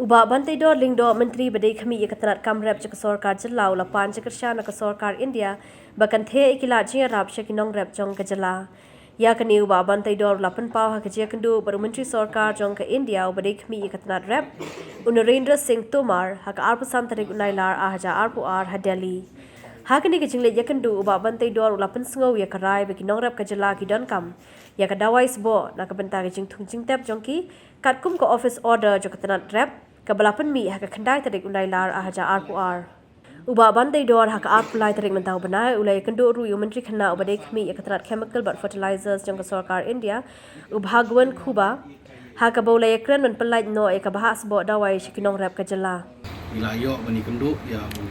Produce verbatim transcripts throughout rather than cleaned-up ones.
Bah Banteidor Lyngdoh, Myntri ba dei khmih ïa ka tnat kam rep jong ka sorkar jylla, u la pan jingkyrshan na ka sorkar India ba kan theh ïa ki lad jingïarap sha ki nongrep jong ka jylla. Ïa kane u Bah Banteidor u la pynpaw ha ka jingïakynduh bad u Myntri Sorkar jong ka India uba dei khmih ïa ka tnat rep, u Narendra Singh Tomar, ha ka arphew san tarik u Nailar ar hajar arphew ar ha Delhi. Ha kane ka jingleit ïakynduh, u Bah Banteidor u la pynsngew ïa ka rai ba ki nongrep ka jylla ki donkam ïa ka dawai sboh na ka bynta ka jingthung jingtep jong ki, katkum ka office order jong ka tnat rep kaba la pynmih ha ka khyndai tarik u Nailar ar hajar arphew ar. U Bah Banteidor ha ka arphew lai tarik mynta u bnai u la ïakynduh ruh ïa u Myntri Khynnah uba dei khmih ïa ka tnat Chemical bad Fertilizers jong ka sorkar India, u Bhagwant Khubba, ha kaba u la ïakren ban pyllait noh ïa ka bhah sboh dawai sha ki nongrep ka jylla. Ngi la ïoh ban ïakynduh ïa u,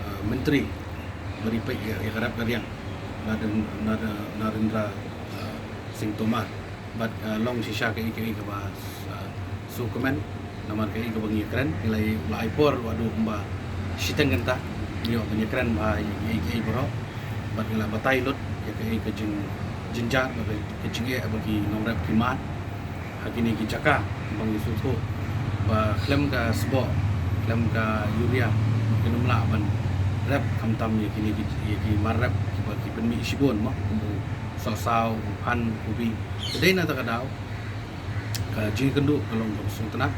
eh, Myntri ba dei peit ïa, ïa ka rep ka riang, Naren-, Nare-, Narendra, eh, Singh Tomar. Bad, eh, long shisha kaei kaei kaba, eh, sngewkmen, namar kaei kaba ngi ïakren, ngi la ïa, la ai por ruh haduh kumba shiteng kynta, ngi ïoh ban ïakren bha ïa kaei kaei baroh. Bad ngi la batai lut ïa kaei ka jingjynjar bad ka jingeh ba ki nongrep ki mad ha kine ki jaka ba ngi sngewthuh ba khlem ka sboh, khlem ka urea, kin ym lah ban rep khamtam ïa kine ki, ïa ki mar rep kiba ki pynmih shibun mo, kum u sohsaw, u phan, u kubi. Te dei na kata ka daw ka jingïakynduh ka long kaba sngewtynnat.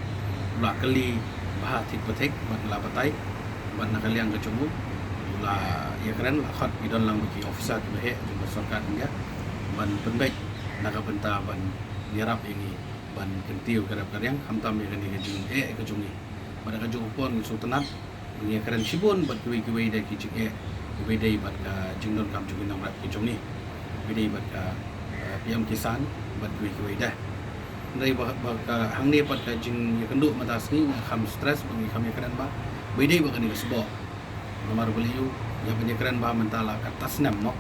U la kylli bha thik ba thik bad la batai, bad na ka liang ka jong u u la ïakren, la khot ïa don lang bad ki officer kiba heh jong ka sorkar India ban pynbeit na ka bynta ban ïarap ïa ngi ban kyntiew ka rep ka riang, khamtam ïa kane ka jingeh ka jong ngi. Bad ha ka juh ka por ngi sngewtynnat, ngi ïakren shibun bad kiwei kiwei de ki jingeh kiba dei bad ka jingdonkam jong ki nongrep ki jong ngi, kiba dei bad ka, eh, P M Kisan bad kiwei kiwei de. Hynrei ba, ba ka hangne pat ka jingïakynduh mynta sngi nga kham stress ba ngi kham ïakren bha ba dei bad kane ka sboh. Namar balei ïa ban ïakren bha mynta la katta snem mo,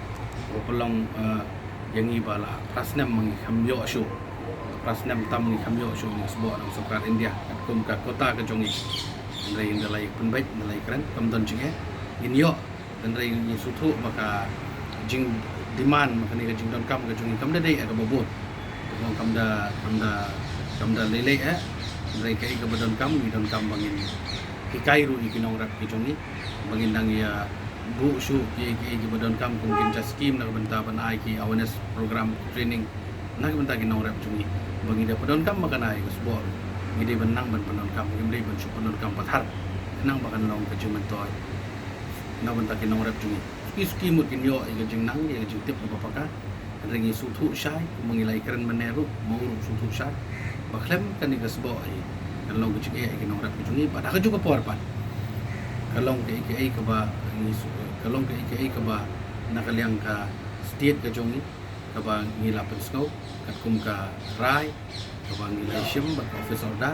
u pynlong, eh, ïa ngi ba la phra snem ma ngi kham ïoh shuh. Phra snem tam ngi kham ïoh shuh ngi sboh na ka sorkar India katkum ka quota ka jong ngi. Hynrei ynda la ïa pynbeit, ynda la ïakren, kam don jingeh. Ngin ïoh, hynrei ngi sngewthuh ba ka jingdemand ma kane ka jingdonkam ka jong ngi kam da dei eh kaba bun. Ka bun kam da, kam da, kam da lei lei eh. Hynrei kaei kaba donkam, ngi donkam ba ngin hikai ruh ïa ki nongrep ki jong ngi ba ngin dang ïa buh shuh kiei kiei kiba donkam, kum kin jia skim na ka bynta ban ai ki awareness program, training na ka bynta ki nongrep jong ngi ba ngi da pyndonkam ba kan ai ka sboh. Ngi dei ban nang ban pyndonkam, ngim dei ban shu pyndonkam pathar, khnang ba kan long ka jingmyntoi na ka bynta ki nongrep jong ngi. Suki suki mut kin ïoh ïa ka jingnang, ïa ka jingtip kaba paka. Hynrei ngi sngewthuh shai, kumba ngi la ïakren mynne ruh, ma u ruh u sngewthuh shai ba khlem kane ka sboh hi kan long ka jingeh ïa ki nongrep ki jong ngi. Bad ha ka juh ka por pat ka long kaei kaei kaba ngi sngewthuh, ka long kaei kaei kaba na ka liang ka state ka jong ngi kaba ngi la pynsngew katkum ka rai kaba ngi la shim bad ka office order.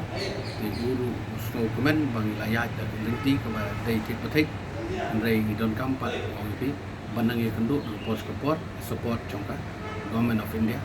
Te u ruh u sngewkmen ba ngi la ïaid da ka lynti kaba dei thik ba thik. Hynrei ngi donkam pat, ong ïa phi, ban nang ïakynduh na ka por sha ka por, support jong ka Government of India.